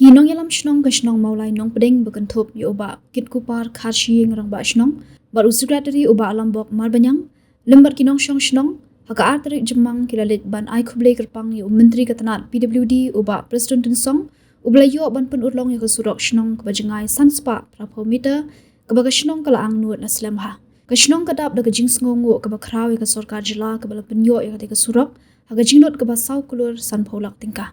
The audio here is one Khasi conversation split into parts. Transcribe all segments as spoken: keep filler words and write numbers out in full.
Ki nongïalam shnong ka shnong Mawlai Nongpdeng ba kynthup ïa u Bah Kitkupar Kharshiing, Rangbah Shnong, bad u Secretary u Bah Lambok Marbaniang, lem bad ki nongshong shnong, ha ka ar tarik Jymmang ki la leit ban ai khublei kyrpang ïa u Myntri ka tnat P W D u Bah Prestone Tynsong, uba la ïoh ban pynurlong ïa ka surok shnong kaba jngai san spah phra phew meter, kaba ka shnong ka la angnud na slem bha. Ka shnong ka dap da ka jingsngewnguh kaba khraw ïa ka sorkar jylla kaba la pynïoh ïa katei ka surok ha ka jinglut kaba saw klur san phew lak tyngka.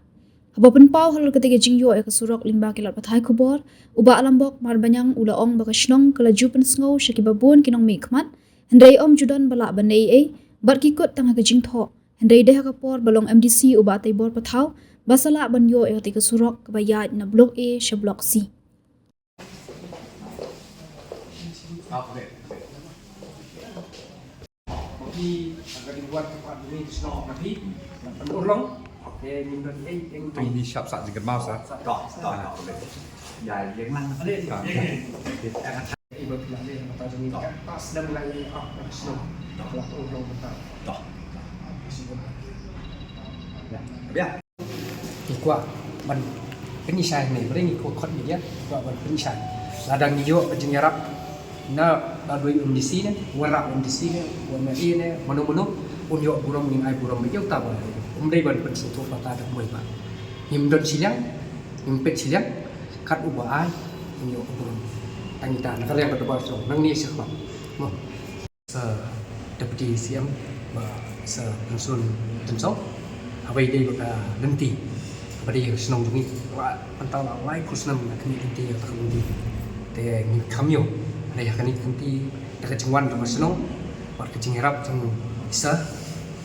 Haba pynpaw halor katei ka jingïoh ïa ka surok lyngba ki lad pathai khubor, u Bah Lambok Marbaniang u la ong ba ka shnong ka la ju pynsngew sha kiba bun ki nongmihkhmat, hynrei ym ju don ba lah ban leh ei ei, bad ki kut tang ha ka jingthoh, hynrei dei ha ka por ba long M D C u Bah Teibor Pathaw ba sa lah ban ïoh ïa katei ka surok kaba ïaid na Block A sha Block C. Phi, ka ding wan ka pat ni shnong na phi, na pynurlong. Te ngim don ei ei. Phi ni shap sa jingkynmaw sa. Toh, toh, toh. Ya, yang lang. Ale, yang. Iba phi la le mata jong ni ka ta slem la ye ap na shnong. Toh, la pynurlong mata. Toh. Ya. Ya. Ngi kwah ban pynshai ne, bad ngi kwah khot media, ngi kwah ban pynshai. Lada ngi ïoh ka jingïarap na, na dei u M D C ne, wanrah u M D C ne, u M L A ne, mano mano, un ïoh burom, ngin ai burom ba ïoh ta ba. Um dei ban pynsngewthuh ba ta da kumwei ba. Ngim don shiliang, ngim peit shiliang, kat uba ai, un ïoh burom. Tang ita, na ka liang ka dorbar shnong, nangne sha khmat. Mo. Sir Deputy C M, Bah Sir Prestone Tynsong, haba ïadei bad ka lynti, haba dei ka shnong jong ngi, la mynta la lai phew snem nga khmih lynti ïa kata ka lynti. Te ngi kham ïoh, hynrei ha kane ka lynti, da ka jingwan jong ka shnong, bad ka jingïarap jong i Sir,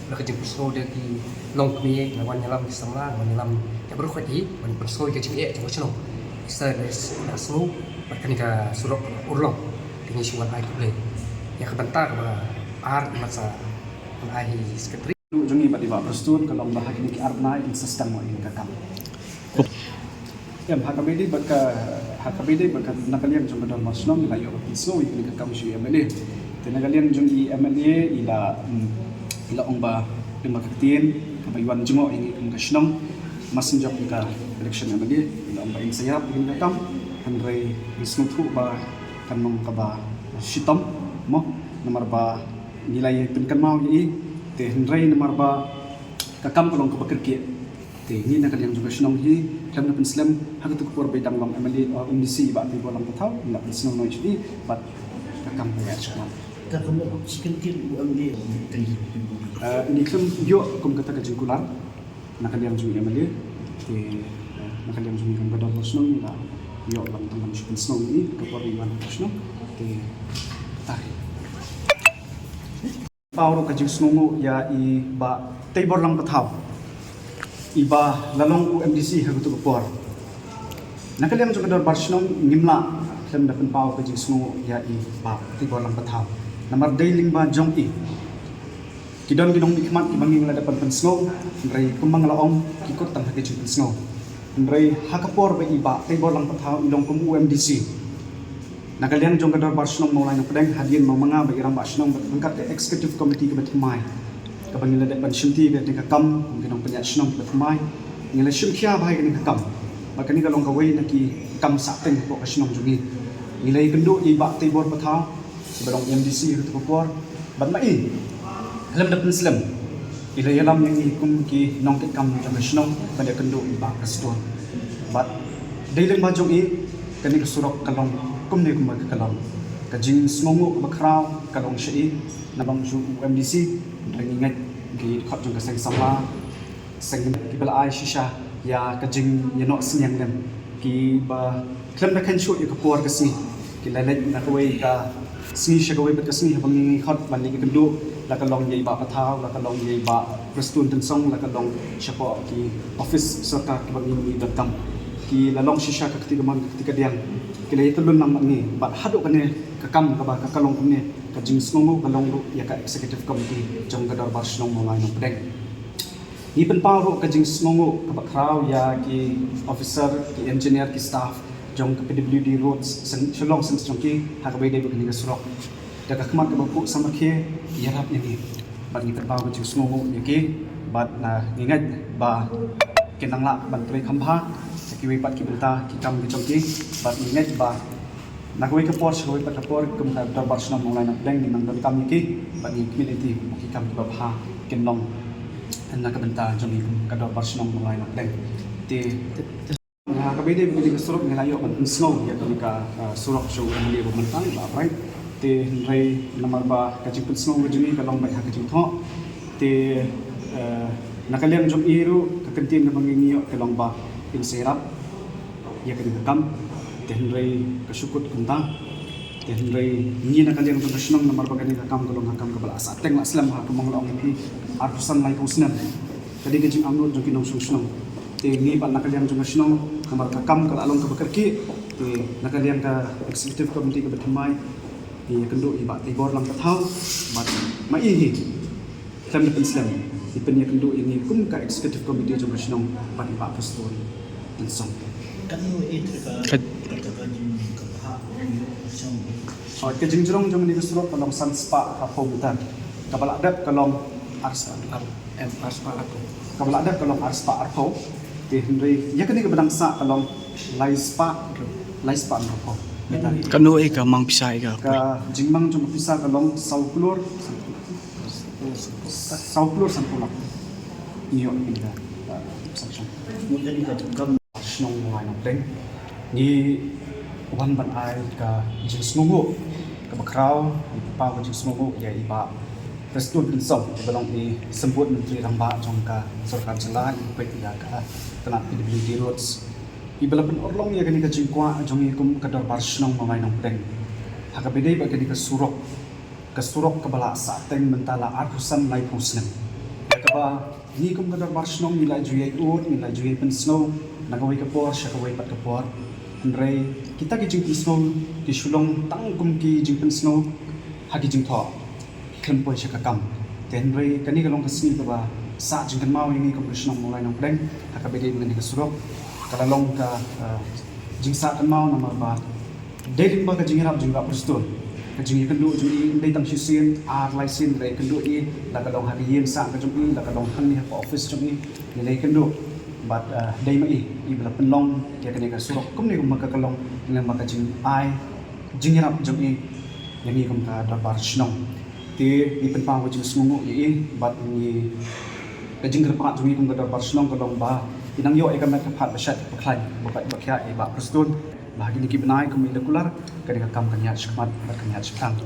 da ka jingpynsngew da ki longkmie, nga wan ïalam ki samla, nga wan ïalam ïa baroh kawei, ban pynsngew ïa ka jingeh jong ka shnong. I Sir da, da sngew, bad kane ka surok ka la urlong. Te ngi shu wan ai khublei. Ïa ka bynta kaba ar, i mat sa wan ai hi secretary. Jong ngi bad i Bah Prestone ka long ba ha kine ki ar bnai in sa sdang noh ïa ka kam. Em, ha kaba ïadei bad ka, ha kaba ïadei bad ka, na ka liang jong ka dorbar shnong ngi la ïoh ka pynsngew ïa kane ka kam sha u M L A. Te na ka liang jong i M L A i la, mm, i la ong ba, ong ba ka ktien kaba ïa wan jngoh ïa ngi kum ka shnong, mar shen jop ïa ka election M L A, i la ong ba in sa ïarap ïa kane ka kam, hynrei ngi sngewthuh ba kan long kaba shitom, mo, namar ba ngi la ïa pynkynmaw ïa i, te hynrei namar ba ka kam ka long kaba kyrkieh. Te ngi na ka liang jong ka shnong hi, khlem da pynslem, ha katu ka por ba i dang long M L A, uh, M D C, Bah Teibor Langpathaw, ngi la pynsngew noh ïa i, bad ka kam ka ïa shkmat. Ka kam ka shi kyntien u M L A, uh, ngi khlem ïoh kum kata ka jingkular, na ka liang jong i M L A, te, uh, na ka liang jong i kam ka dorbar shnong, ngi la ïoh lang tang ban shu pynsngew ïa i, ka por i wan ka shnong, te, kata hi. Pynpaw ruh ka jingsngewnguh ïa i Bah Teibor Langpathaw, iba la long u M D C ha katu ka por. Na ka liang jong ka dorbar shnong ngim lah khlem da pynpaw ka jingsngewnguh ïa i Bah Teibor Langpathaw. Namar dei lyngba jong i ki don ki nongmihkhmat kiba ngi la dep ban pynsngew, hynrei kumba nga la ong ki kut tang ha ka jingpynsngew. Hynrei ha ka por ba i Bah Teibor Langpathaw i long kum u M D C, na ka liang jong ka dorbar shnong Mawlai Nongpdeng, hadien ma nga bad i Rangbah Shnong bad ryngkat ka executive committee kaba thymmai, kaba ngi la dep ban shimti ïa kane ka kam kum ki nongpynïaid shnong kiba thymmai, ngi la shim khia bha ïa kane ka kam. Bad kane ka long kawei na ki kam sahteng hapoh ka shnong jong ngi. Ngi la ïakynduh ïa i Bah Teibor Pathaw, iba long M D C ha katu ka por, bad ma i, khlem da pynslem, i la ïalam ïa ngi kum ki nongtrei kam jong ka shnong, ban ïakynduh ïa i Bah Prestone. Bad dei lyngba jong i, kane ka surok ka long kumne kumba ka long. Ka jingsngewnguh kaba khraw ka long sha i, na bang shu u M D C, hynrei ngi ngeit ki dkhot jong ka seng samla, seng kiba la ai shisha ïa ka jingïasyllok sniang lem, kiba khlem da kheiñ shuh ïa ka por ka sngi, ki la leit na kawei ka sngi sha kawei pat ka sngi, haba ngi khot ban ïakynduh, la ka long ïa i Bah Pathaw, la ka long ïa i Bah Prestone Tynsong, la ka long shapoh ki office sorkar kiba ngi ngi donkam, ki la long shisha ka kti kamon ka kti kadiang, ki la ïakyllun lang bad ngi, bad haduh kane ka kam kaba ka, ka long kumne, ka jingsngewnguh ka long ruh ïa ka executive committee jong ka dorbar shnong Mawlai Nongpdeng. Ngi pynpaw ruh ka jingsngewnguh kaba khraw ïa ki officer, ki engineer, ki staff jong ka P W D Roads, Shillong Central jong ki, ha kaba ïadei bad kane ka surok. Da ka khmat kaba khuid samrkhie, ki ïarap ïa ngi. Bad ngi pynpaw ka jingsngewnguh ïa ki, bad, ah, ngi ngeit ba kin nang lah ban trei kham bha, Sa kiwei pat ki bynta ki kam ki jong ki, bad ngi ngeit ba na kawei ka por sha kawei pat ka por kum ka dorbar shnong Nonglai Nongpdeng ngi nang donkam ïa ki, bad ngi khmih ïa ki ki kam kiba bha kin long na ka bynta jong ngi kum ka dorbar shnong Nonglai Nongpdeng. Te ha kaba ïadei bad kane ka surok ngi la ïoh ban pynsngew ïa kane ka surok sha u MLA ba mynta, i Bah Bright. Te hynrei namar ba ka jingpynsngew ka jong ngi ka long beit ha ka jingthoh. Te na ka liang jong i ruh ka kyntien kaba ngi ïoh ka long ba in sa ïarap ïa kane ka kam. Te hynrei ka shu kut kumta. Te hynrei ngi na ka liang jong ka shnong namar ba kane ka kam ka long ka kam kaba la sah teng la slem, ha kumba nga la ong ïa phi, arphew san laiphew snem. Ka dei ka jingangnud jong ki nongshong shnong. Te ngi pat na ka liang jong ka shnong namar ka kam ka la long kaba kyrkieh. Te na ka liang ka executive committee kaba thymmai, ngi ïakynduh i Bah Teibor Langkathaw bad ma i hi khlem da pynslem, i pynïakynduh ïa ngi kum ka executive committee jong ka shnong bad i Bah Prestone Tynsong. Kan ïoh i ka ka ka jing ka bha ka jong. Oh, ka jingjrong jong kane ka surok ka long san spah arphew meter. Kaba la dep ka long ar spah ar em ar spah arphew. Kaba la dep ka long ar spah arphew. Te hynrei ïa kane kaba dang sah ka long lai spah, lai spah arphew meter. Kano i ka mang pisa i ka? Ka jingmang jong ka pisa ka long saw klur, saw klur sanphew lak. Ngi ïoh ïa ka sanction. Shnong Nonglai Nongpdeng, ngi wan ban ai ka jingsngewnguh kaba khraw, ngi pynpaw ka jingsngewnguh ïa i Bah Prestone Tynsong, iba long i Symbud Myntri Rangbah jong ka Sorkar Jylla, iba peit ïa ka tnat PWD Roads, iba la pynurlong ïa kane ka jingkwah jong ngi kum ka Dorbar Shnong Nonglai Nongpdeng. Ha kaba ïadei bad kane ka surok, ka surok kaba la sah teng mynta la arphew san laiphew snem. Ïa kaba ngi kum ka Dorbar Shnong ngi la ju ïai ud, ngi la ju ïai pynsngew na kawei ka por sha kawei pat ka por. Hynrei kita ki jingpynsngew ki shu long tang kum ki jingpynsngew ha ki jingthoh, khlem poi sha ka kam. Te hynrei kane ka long ka sngi kaba sah jingkynmaw ïa ngi kum ka shnong Nonglai Nongpdeng ha kaba ïadei bad kane ka surok. Ka la long ka, eh, jingsah kynmaw namar ba dei lyngba ka jingïarap jong i Bah Prestone, ka jingïakynduh jong i, ym dei tang shisien, ar lai sien la ïakynduh i, la ka long ha ka ïing sah ka jong i, la ka long hangne ha ka office jong i, ngi la ïakynduh. Bad, eh, dei ma i iba la pynlong ïa kane ka surok kumne kumba ka long lyngba ka jingai jingïarap jong i ïa ngi kum ka Dorbar Shnong. Te ngi pynpaw ka jingsngewnguh ïa i bad ngi, ka jingkyrpad jong ngi kum ka Dorbar Shnong ka long ba i nang ïoh ïa ka met ka phad ba shait ba khlaiñ, ba pait ba khiah ïa i Bah Prestone. Ba ha kine ki bnai kumba i la kular, kane ka kam kan ïaid shakhmat bad kan ïaid shaphrang.